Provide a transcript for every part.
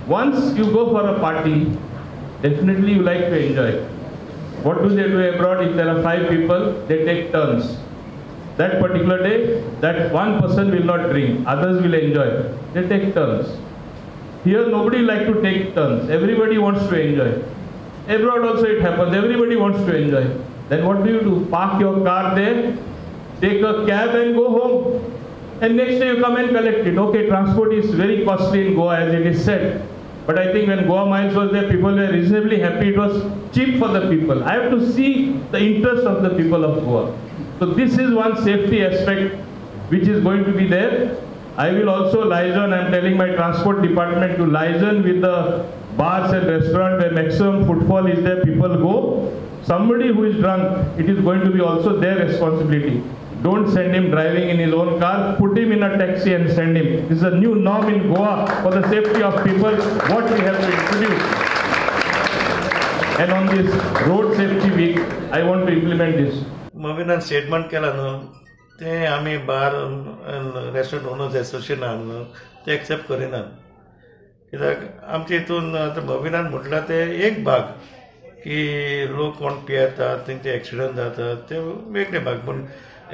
Once you go for a party, definitely you like to enjoy. What do they do abroad? If there are 5 people, they take turns. That particular day, that one person will not drink, others will enjoy. They take turns. Here nobody like to take turns. Everybody wants to enjoy. Abroad also it happens. Everybody wants to enjoy. Then what do you do? Park your car there, take a cab and go home. And next day you come and collect it. Okay, transport is very costly in Goa as it is said. But I think when Goa Miles was there, people were reasonably happy. It was cheap for the people. I have to see the interest of the people of Goa. So this is one safety aspect which is going to be there. I will also liaison, I am telling my transport department to liaison with the bars and restaurant where maximum footfall is there, people go. Somebody who is drunk, it is going to be also their responsibility. Don't send him driving in his own car, put him in a taxi and send him. This is a new norm in Goa for the safety of people, what we have to introduce. And on this road safety week, I want to implement this. मविनान statement केला न्हू तें आमी bar restaurant owners एसोसिएशनान न्हू ते accept करिनात कित्याक आमचे हितून आतां मविनान म्हटलां तें एक भाग की लोक कोण पियेतात तेंचे एक्सिडंट जातात ते वेगळे भाग पूण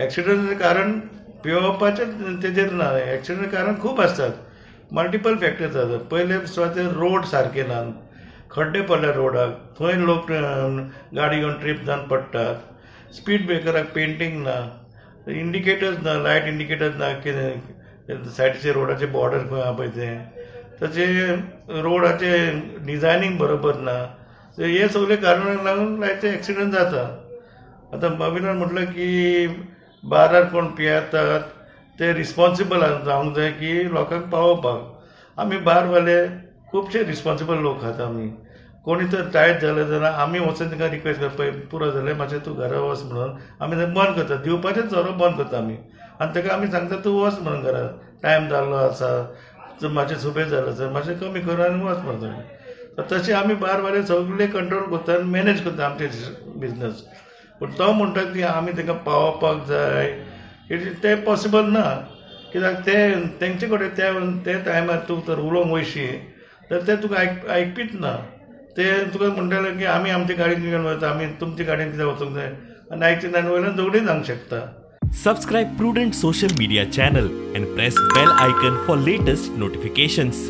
एक्सिडंट कारण पियोवपाचें तेजेर ना. एक्सिडंट कारण खूब आसतात, मल्टिपल फॅक्टर्स आसतात. पयले सुवातेर रोड सारके ना, खड्डे पडले रोडाक, थंय लोक गाडी घेवन ट्रीप जावन पडटात. स्पीड ब्रेकराक पेंटींग ना, इंडिकेटर्स ना, लायट इंडिकेटर्स ना, कितें सायडीचे रोडाचे बॉर्डर खंय आहा पळय तें, तशें रोडाचे डिजायनींग बरोबर ना. हे सगळे कारणाक लागून लायते एक्सिडंट जाता. आतां मविनान म्हटलें की बारार कोण पियेतात ते रिस्पॉन्सिबल जावंक जाय की लोकांक पावोवपाक. आमी बारवाले खुबशे रिस्पॉन्सिबल लोक आहात. आमी कोणी तर टायट जालें जाल्यार आमी वचून तांकां रिक्वेस्ट करता, पळय पुरो जालें मातशें तूं घरा वच म्हणून आमी तें बंद करता, दिवपाचें सोरो बंद करता आमी. आनी ताका आमी सांगता तूं वच म्हणून घरा, टायम जाल्लो आसा, मातशें सुबेज जालें आसा, मातशें कमी कर आनी वच म्हणून. तशें आमी बारवाले सगळे कंट्रोल करता आनी मॅनेज करता आमचे बिजनस. पूण तो म्हणटा की आमी तांकां पावोवपाक जाय, तें पॉसिबल ना कित्याक ते तेंचे कडेन ते टायमार तूं तर उलोवंक वयशी तर ते तुका आयकपीच ना. ते तुका म्हणटाले की आमी आमचे गाडयेन घेवन वता, आमी तुमचे गाडयेन कित्याक वचूंक जाय आनी आयकचे ना आनी वयल्यान झगडीं जावंक शकता. Subscribe Prudent social media channel and press bell icon for latest notifications.